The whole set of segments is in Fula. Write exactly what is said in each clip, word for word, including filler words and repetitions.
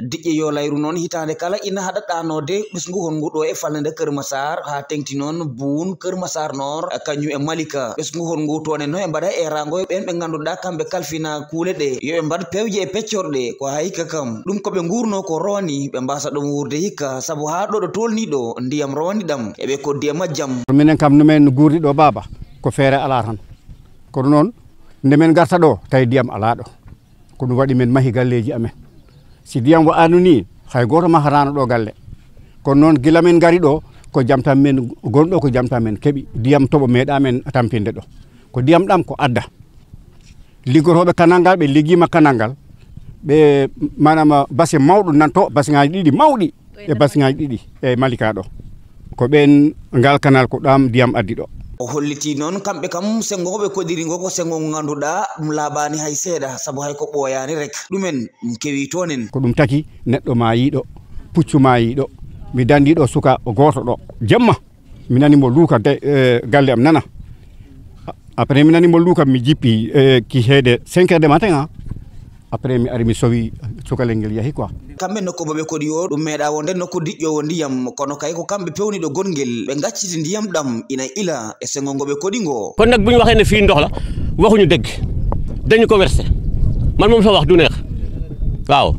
Diƴƴe Yolayru noon hitaande kala ina haɗa ɗaanoode ɓesngu honngu ɗo e falnde Kër Massar, haa teŋti noon Buun, Kër Massar Nord, kañum e Malika. Ɓesngu honngu toon en no e mbaɗa e raango e ɓeen ɓe ngannduɗaa kamɓe kalfina kuule ɗe, yo ɓe mbaɗ pewje e peccorɗe, ko haa hikka kam. Ɗum ko ɓe nguurno ko rowani, ɓe mbaasa ɗum wuurde hikka, sabu haa ɗo ɗo tolni ɗo, ndiyam rowani ɗam, eɓe koddi e majjam. Minen kam no men guurdi ɗo, baaba, ko feere alaa tan. Kono noon, nde men ngarta ɗo, tawi ndiyam alaa ɗo. Ko ɗum waɗi men mahi galleeji amen. Si ndiyam wa'aano nii, hay gooto mahataano ɗo galle. Kono noon, gila men ngari ɗo, ko jam tan men gonɗo, ko jam tan men keɓi. Ndiyam toɓo meeɗaa men tampinde ɗo. Ko ndiyam ɗam ko adda. Liggotooɓe kanal ngal, ɓe liggiima kanal ngal. Ɓe, maanaam, base mawɗo nan to, baseŋaaji ɗiɗi mawɗi. E basiŋaaji ɗiɗi e Malika ɗo. Ko ɓeen ngal kanal ko ɗam ndiyam addi ɗo. O hollitii noon, kamɓe kam, senngo ngo ɓe koɗiri ngo ko senngo ngo ngannduɗaa ɗum laaɓaani hay seeɗa, sabu hay ko ɓooyaani rek. Ɗumen ɗum kewi toon en. Ko ɗum taki neɗɗo maayiiɗo, puccu maayiiɗo. Mi danndi ɗo suka gooto ɗo. Jemma, mi nani mo luuka de, eh, galle am nana. Après, mi nani mo luuka, mi jippi, eh, ki heede cinq heures de matin, ah. Après, mi ari, mi sowi cukalel ngel yahi, quoi. Kamɓe nokku mo ɓe koɗi o, ɗum meeɗa wonde nokku diƴƴoowo ndiyam, kono kay ko kamɓe pewniɗo gongel, ɓe ngacciti ndiyam ɗam ina ila e senngo ngo ɓe koɗi ngo. Kon nag, bu ñu waxee ne fii ndox la, waxuñu dëgg, dañu ko werse. Man moom, sa wax du neex. Waaw,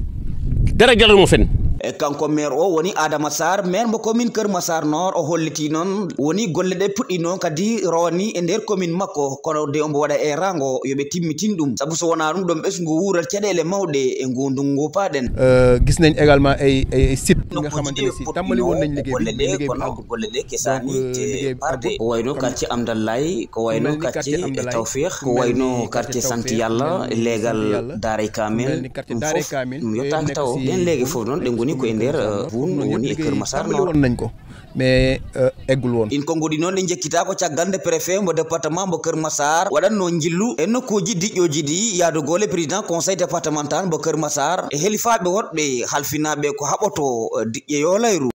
dara jaralu ma fen. E kanko maire o woni Adama Sarr, maire mo commune Kër Massar Nord, o hollitii noon woni golle ɗe puɗɗi noon kadi rowani e nder commune makko, kono de omo waɗa e raango yo ɓe timmitin ɗum, sabu so wonaa ɗum ɗoon ɓesngu wuurat caɗeele mawɗe e nguu ndunngu paaɗen. Euh, gis nañ également ay, ay, ay site yi nga xamante ne si tàmbali woon nañ liggéey bi, mais liggéey bi àggul. Golle ɗe kesaani te parde. Ko wayno quartier Amdallay, ko wayno quartier Tawfeex, ko wayno quartier Sant Yalla, leegal Daaray Kaamil, ɗum fof ɗum yottaaki taw. Ɗeen leege fof noon ɗe ngoni ko e nder, euh, Buun, woni e Kër Massar Nord. Nañ ko, mais, euh, eggul woon. In konnguɗi noon ɗe njekkitaako caggal nde préfet mo département mo Kër Massar waɗatno njillu e nokkuuji diƴƴooji ɗi yaadugol e président conseil départemental mo Kër Massar e helifaaɓe woɗɓe halfinaaɓe ko haɓoto, euh, diƴƴe Yolayru.